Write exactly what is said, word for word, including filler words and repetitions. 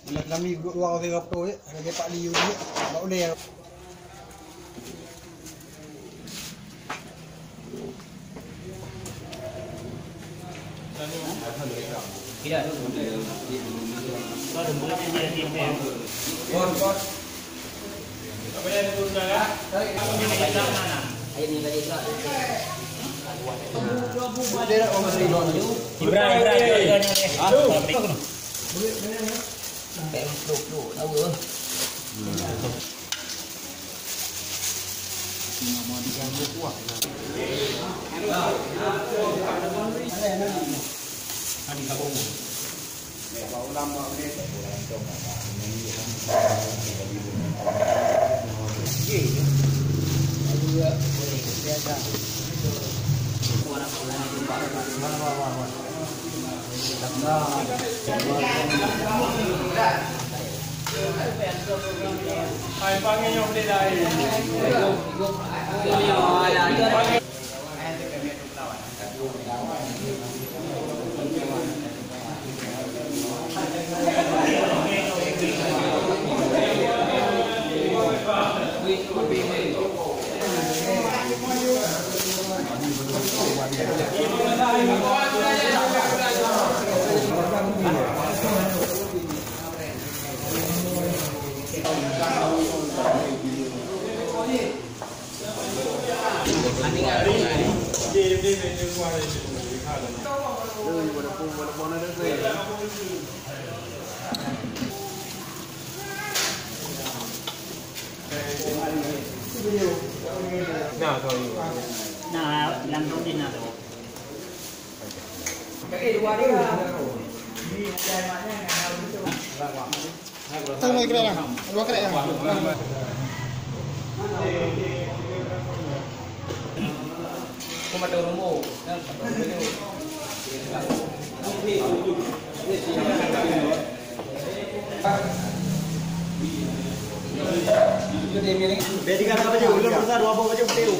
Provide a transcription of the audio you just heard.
Kami dua orang tiga puluh je, ada empat liu je, tak boleh. Ibra, Ibra, Ibra, Ibra. Sampai peluk-peluk tawa. Nah, lam roti na tu. Tengok kerana, dua kerana. Dia tiga baju, belum besar dua baju betul.